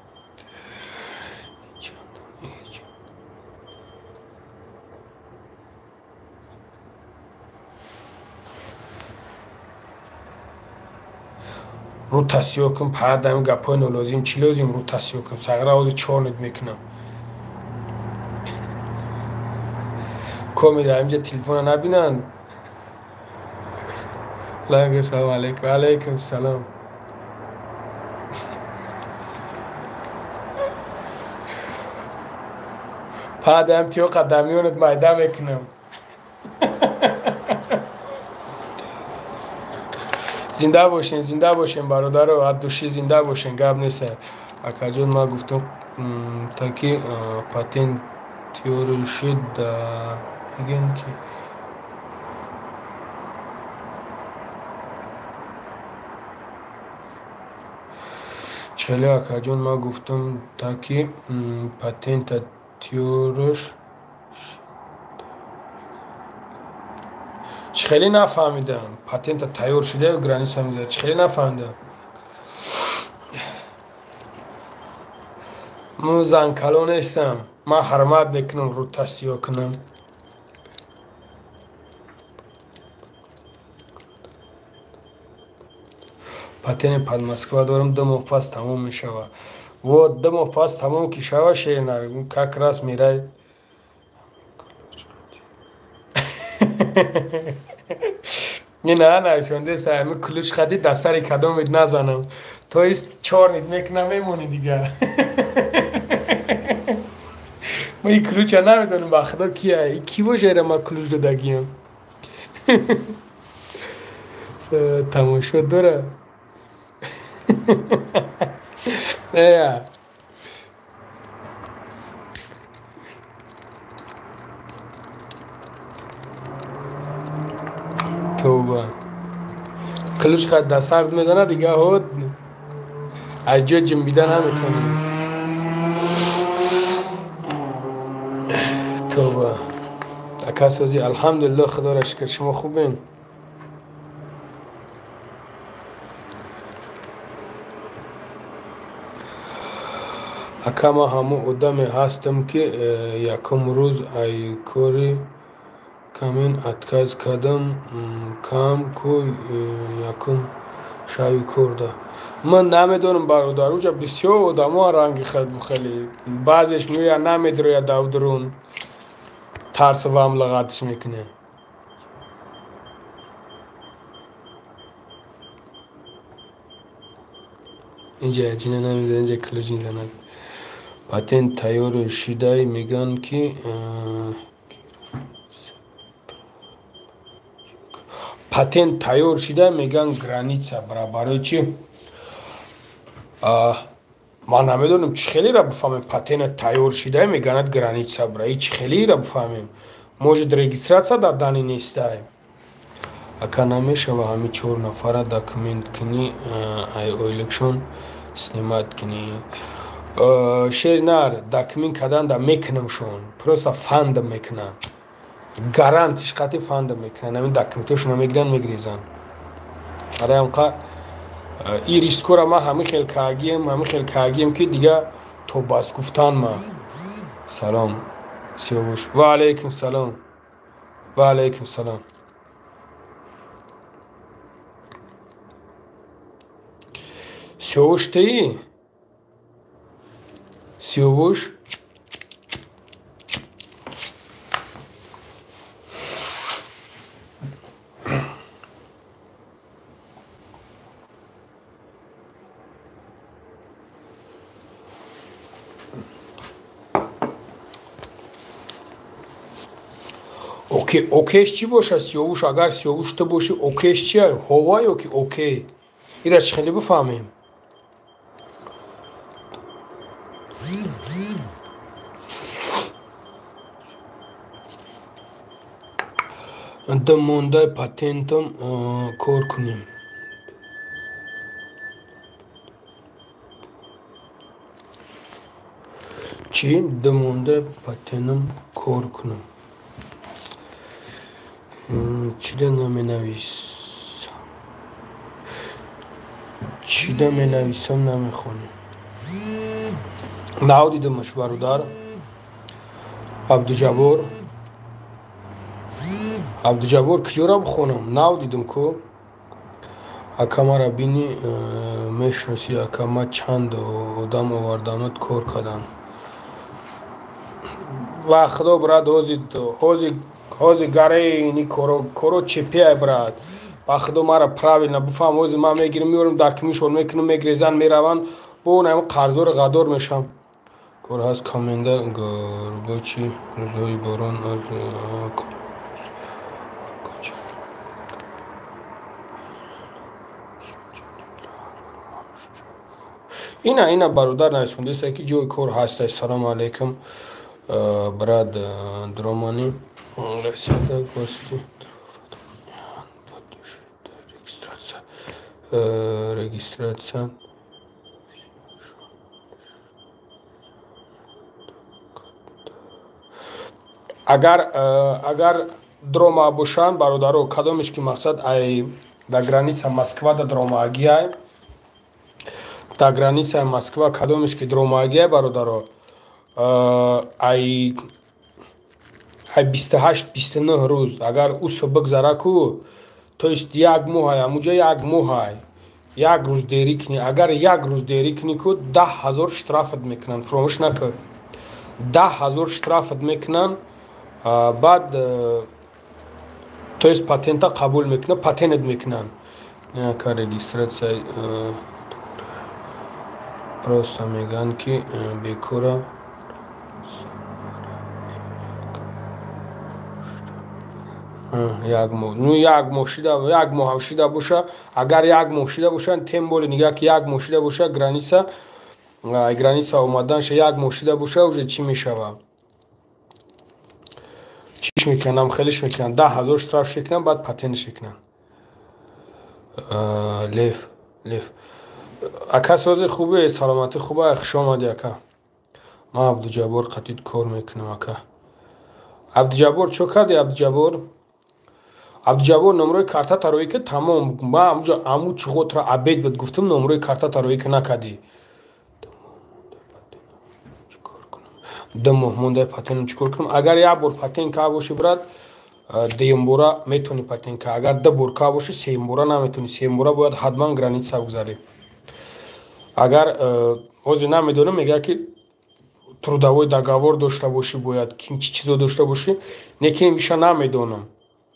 Рӯ тасиё кун, паядами гапҳои нолозим чӣ лозим, рӯ тасиё кун. Сағра ҳозир чорнид мекунам. Комида инҷа телефона набинанд. Ланго, салому алайкум. Алайкум салом. Паядам тиё қадамиёнат майда мекунам. Зинда бошен, зинда бошен, бародаро, от души зинда бошен, гап нест. Акаҷон, ман гуфтам таки патент тиёри шуд да мегӯянд ки чале. Акаҷон, ман гуфтам таки патента тиёраш чӣ, хеле нафаҳмидам. Патента тайёр шуда, граница мезад, чӣ хеле нафаҳмидам. Ман занкало нестам. Ман ҳурмат мекунам, рӯта сиё кунам. Патени под Москва дорам, 2 моҳ пас тамом мешавад. Вот 2 моҳ пас тамом ки шава, шернар, как раз мирай. Не, на, нависондеста, ами ключ хади дастари кадомит назанам. То есть чорнит мекунам, мемонӣ дигар. Ма ин ключа намедонам, ба худо кия. И ки бошера ма ключ додагиам. Тамошо дора. Не. Тавба. Ключ хад дастард мезанад, дига ҳод аз ҷо ҷимбида наметавонем. Тавба. Ака сози, алҳамдулиллоҳ, худоро шукр, шумо хубен? Ака, ман ҳамон одаме ҳастам, ки якум рӯз ай кори камин отказ кардам, кам ку якум шави кор да. Ман намедонам, бародар, уҷа бисёр одамо ранги хеле. Баъзеш меояд, намедрояд давдрун. Тарс вам лағатш мекунад. Инҷа ҷина намезанад, инҷа ключ мезанад. Патент тайёр шидай, мегӯянд ки патент тайёр шида, мегӯянд граница бара. Барои чӣ? Ман намедонам, чӣ хелеро бифаҳмем. Патент тайёр шида, мегӯянд граница бара. И чӣ хелеро бифаҳмем? Может, регистрация дар дани нестай. Ака, намешава ҳами 4 нафара документ кунӣ, ай ойликшон снимать кунӣ? Шернар, документ кардан да мекунамшон, просто фандам мекунам. Гарантиш қати фандам мекунам. Ҳамин документошонро мегиранд, мегирезанд. Барои ҳамқа и рискора ман ҳамин хел кардагием, ҳамин хел кардагием, ки дига то бас гуфтан ма. Салом, Сиёвуш. Ва алайкум салом. Ва алайкум салом. Сиёвуш теи? Сиёвуш? Окей, окейш чӣ бошад, Сиёвуш? Агар Сиёвуш ту бошӣ, окейш чи? Ҳова ё ки окей? Ира чӣ хеле бифаҳмем? Ду мондаи патентам кор кунем. Чӣ? Ду мондаи патентам кор кунам. Чида наменависам? Чида менависам, намехонем. Нав дидамаш, бародар. Абдуҷаббор. Абдуҷаббор, куҷоро бихонам? Нав дидам ку. Ака, мара бини, мешиносӣ, ака, ман чанд одам овардамат, кор кардам. Ва худо, брат, ҳози гараи ини коро чепиай, брат. Ба худо, мара правильно бифаҳм, ҳози ман мегирам, меорам, документшон мекунам, мегрезанд, мераванд, бо он қарзори ғадор мешавам. Кор ҳаст коменда горбочи рӯзҳои борон аз ина бародар нависондааст, ки ҷои кор ҳаст. Салому алайкум, брат, дромани Россияда гости регистрация агар дрома бошанд, бародаро, кадомеш ки мақсад ай дар граница Москва да дромаагиай, Дар границаи Москва кадомеш ки дромагия, бародаро, ай 28-29 рӯз агар усо бигзара ку, то есть як моҳай, амуҷа як моҳай, як рӯз дерӣ кунӣ, агар як рӯз дерӣ кунӣ ку, 10 000 штрафат мекунанд. Фуромӯш накун, 10 000 штрафат мекунанд. Баъд, то есть, патента қабул мекунанд, патент мекунанд. Регистрация просто мегӯянд, ки бекора. Як моҳ, ну, як моҳ шида, як моҳам шида боша, агар як моҳ шида боша, тем более нигаҳ ки як моҳ шида боша, граница омаданша як моҳ шида боша, уже чӣ мешава, чиш мекунанд, хелиш мекунанд, 10 000 штраф мекунанд, баъд патентш мекунанд. Лев, Лев ака, сози хубе, саломатӣ хуба, хуш омадӣ, ака. Ман Абдуҷаббор қатид кор мекунам, ака. Абдуҷаббор, чо кардӣ, Абдуҷаббор? Абдуҷаббор, номрои картата роӣ ки, тамом. Ма амуҷа аму чуғотро обед буд, гуфтам, номрои картата роӣ ки, накардӣ. 2 моҳ мондаи патентам, чӣ кор кунам? Агар як бор патент кар бошӣ, брат, дуюмбора метавонӣ патент кар. Агар ду бор кар бошӣ, сеюмбора наметавонӣ. Сеюмбора бояд ҳатман граница гузарӣ. Агар ҳозир намедонам, мегӯяд, ки трудовой договор дошта бошӣ, бояд ким чӣ чизо дошта бошӣ, лекин иша намедонам.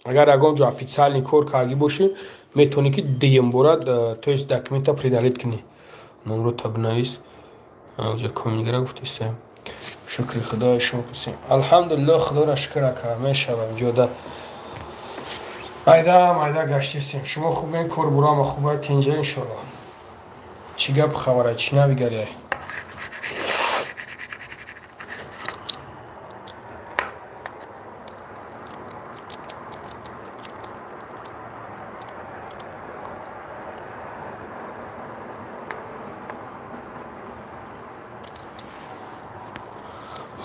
Агар ягон ҷо официальный кор кардӣ бошӣ, метавонӣ, ки дуюмбора, то есть, документа преодолеть кунӣ. Номрота бинавис, комнигара гуфтистаем. Шукри Худои шумо пурсем, алҳамдулилло, Худоро шукр, ака, мешавам. Ҷода майда майда гаштистем. Шумо хубен? Кор бурама хуба, тинҷа, иншолло. Чӣ гап, хабара, чӣ навигария?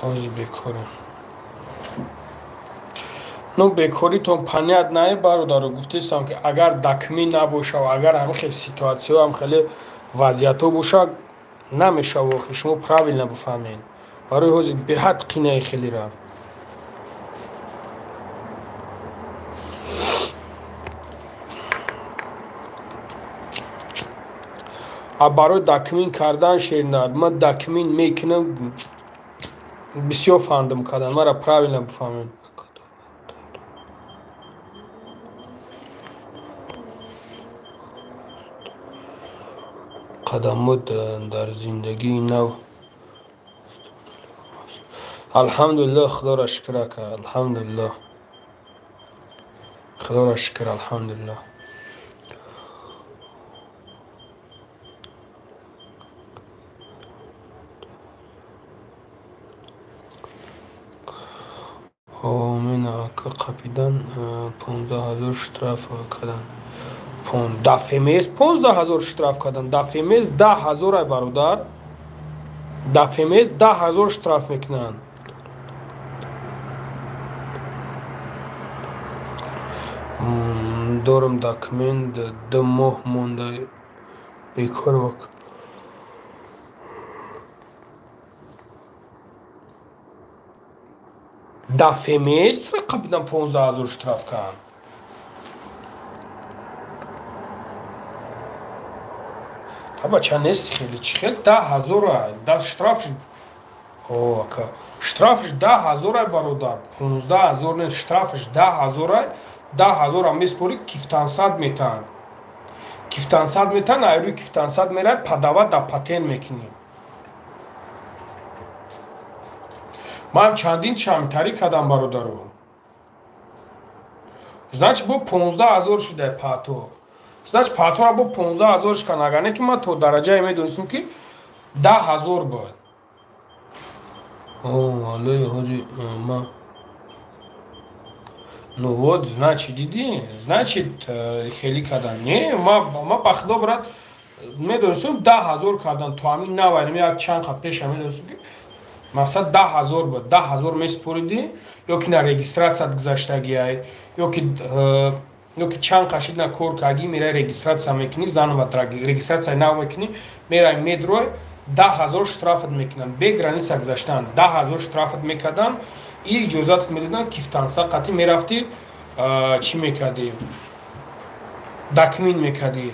Ҳозир бекорем. Ну, бекоритон понятно е, бародаро. Гуфтестам, ки агар документ набоша ва агар ҳамин хел ситуатсиё, ҳам хеле вазъиятҳо боша, намешава. Охи, шумо правильно бифаҳмед, барои ҳозир беҳад қинаи хелера. А барои документ кардан, шернар, ман документ мекунам, бисёр фаҳмдам кардан, мара правильно бифаҳмед. Қадамот дар зиндагии нав, алҳамдулилло, Худоро шукр, ака, алҳамдулилло, Худоро шукр, алҳамдулилло. Омин, ака. Қапидан, 15 000 штраф кардан. Да ФМС 15 000 штраф кардан? Да ФМС 10 000 ай, бародар, да ФМС 10 000 штраф мекунанд. Дорам документ, 2 моҳ монда, бекор. Вак да ФМС қапидан, 15 000 штраф кард. Табача нест хеле, чӣ хел 10 000 да штраф? О, ака, штрафш 10 000 ай, бародар, 15 000 не, штрафш 10 000 ай. 10 000-ам меспорӣ, квитансия метаҳанд, квитансия метаҳанд, ай рӯи квитансия мерай, подавать да патент мекунӣ. Ман чандин чамтарӣ кардам, бародаро. Значит, бо 15 000 шудай пато. Значит, патора бо 15 000 шкан. Агар не ки ман то дараҷае медонистам, ки 10 000 бояд. Аллои, ҳоҷи ма. Ну вот, значит, диди, значит, хеле кардан. Не, ма ба Худо, брат, медонистам, 10 000 кардан. То ҳамин навайнам, як чанд қат пеша медонистам, ки мақсад 10 000 буд. 10 000 месупоридӣ, ё ки на регистратсият гузаштагиай, ё ки ё ки чанд қашидна кор кардӣ, мерай регистрация мекунӣ, заново регистрация нав мекунӣ, мерай медрой, 10 000 штрафат мекунанд. Бе граница гузаштан 10 000 штрафат мекарданд и иҷозатат медоданд, квитанция қатӣ мерафтӣ, чӣ мекардӣ, документ мекардӣ.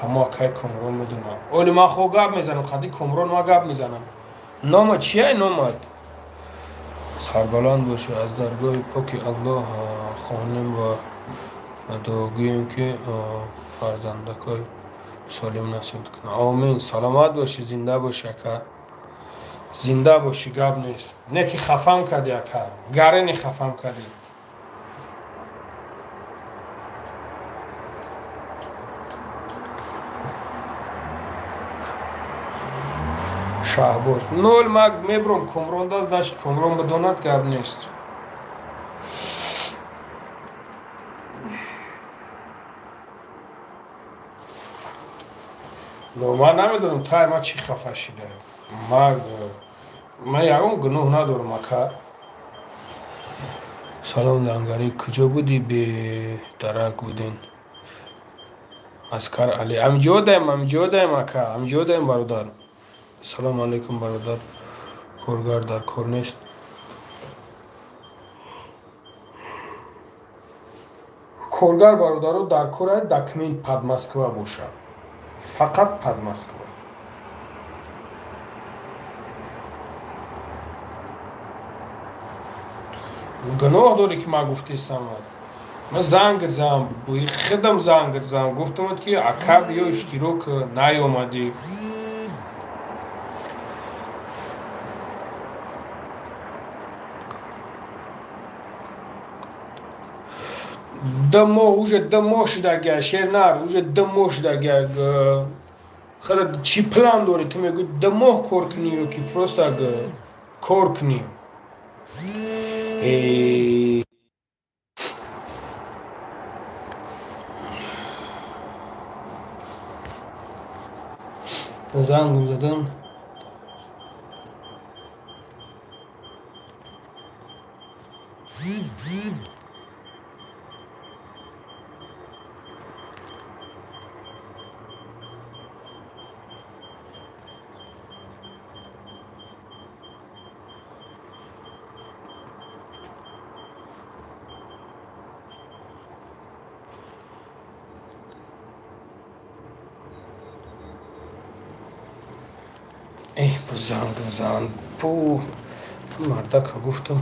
Ҳамо акай Комрон медонам. Оли ман хо гап мезанам, қади Комрон ма гап мезанам. Нома чия номад? Сарбаланд бошӣ, аз даргоҳи поки Аллоҳ хонем ва дуогӯем, ки фарзандакои солим насиб кунад. Омин. Саломат бошӣ, зинда бошӣ, ака. Зинда бошӣ, гап нест. Не ки хафам кардӣ, ака. Гарени хафам кардӣ. Шаҳбоз нол маг мебром Комрон да, значит, Комрон бидонад, гап нест. Но ман намедонам, тай ма чӣ хафа шида. Ман ягон гуноҳ надорам, ака. Салом, Лангарӣ, куҷо будӣ, бедарак будин? Аскар Али, амҷо даем, амҷо даем, ака, амҷо даем, бародар. Салому алайкум, бародар, коргар дар кор нест? Коргар, бародаро, дар кор ай, документ под Москва бошад, фақат под Москва. Гуноҳ дорӣ, ки ман гуфтесам. Ман занг зам, худам занг зам, гуфтамад, ки ака, биё иштирок, наёмадӣ. 2 моҳ, уже 2 моҳ шудагия, Шернар, уже 2 моҳ шудагия. Хада чӣ план дорӣ? Ту мегӯӣ 2 моҳ кор кунӣ ё ки просто кор кунӣ? Зангм задан. Эҳ, бо зангм зан, пу мардака гуфтам.